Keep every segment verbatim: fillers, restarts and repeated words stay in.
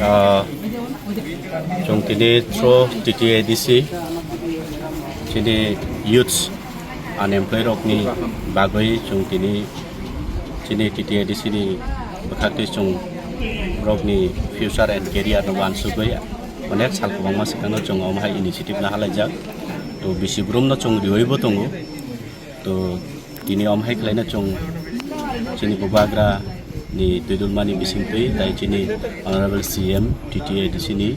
Ah, chwng tini through T T A D C chini youths unemployed rokni bagwi chwng tini chini T T A D C ni bwkhaktwi chwng borokni future and career no uansugwi onek sal kwbangma swkangno chwng omo hai initiative no halaijak. To bisi brum no chwng riwi bo tongo. To tini omo hai khlaina chwng chini bubagra ni twidulmani bisingtwi tai chini Honorable C M T T A D C ni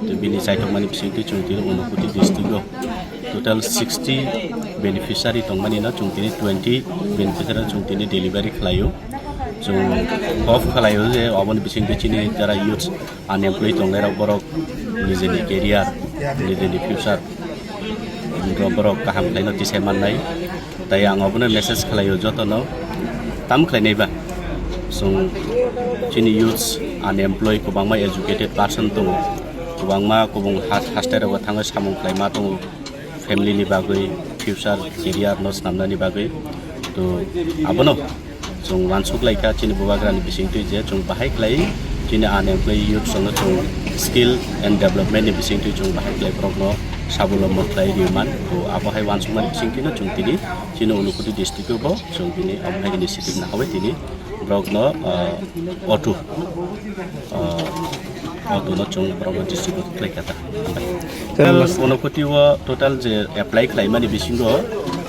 to bini chaithokmani bisingtwi chwng tini Unakoti district o total sixty beneficiary tongmani no chwng tini twenty beneficiary chwng tini delivery khlaio. Chwng hope khlaio je oboni bisingtwi chini jara youths unemployed tongnai rok borok nijeni career, nijeni future borok kaham khlaino tisai mannai. Tai ang obono message khlaio jotono tam khlainai ba. Chwng chini youths unemployed kwbangma educated person tongo, kwbangma kubung ha-, haste rogo thangwi samung khlaima tongo. Family ni bagwi, future career no swnamnani bagwi. To abono chwng uansuk laikha chini bubagrani bisingtwi je chwng bahai khlai chini unemployed youth rokno chwng skill and development ni bisingtwi chwng bahai khlai borokno sabulombo khlai rwman. To abo hai uansukmani bisingtwino chwng tini chini Unakoti district o bo chwng tini omo hai initiative nahawi tini borokno, ah, auto, ah, auto no chwng borokno distribute khlai kha ta. Total Unakoti o total je apply khlaimani bisingo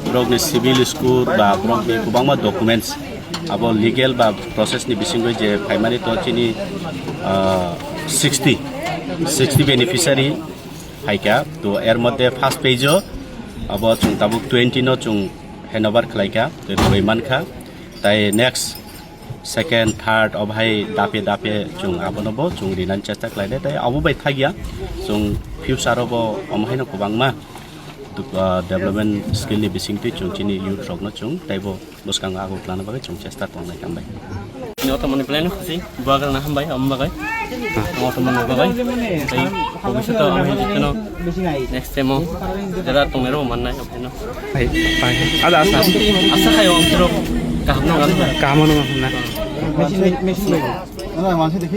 borokni civil score ba borokni kwbangma documents abo legal ba process ni bisingo je phaimani to chini, ah, sixty, sixty beneficiary phaikha. To er moddhe first phase o abo chwng tabuk twenty no chwng handover khlaikha, to rwui mankha. Tai next second, third, o bahai dape dape chwng abono bo chwng rinani chesta khlainai, tai abo bai thakya chwng future o bo omo haino kwbangma duk-, ah, development skill ni bisingtwi chwng chini youth rokno chwng taibo bwskango aguk lana bagwi chwng chesta tongnai, hambai. Joto mani plan khusi buagrana hambai, omo bagwi. Joto mani bagwi. Tei bhobishoto omo hai jikeno next time o jera tongnairok mannai, omo hai no. Hai, hai. Ada asa. Asa khayo, amchorok kaham no, kaham no. Kaham no, na.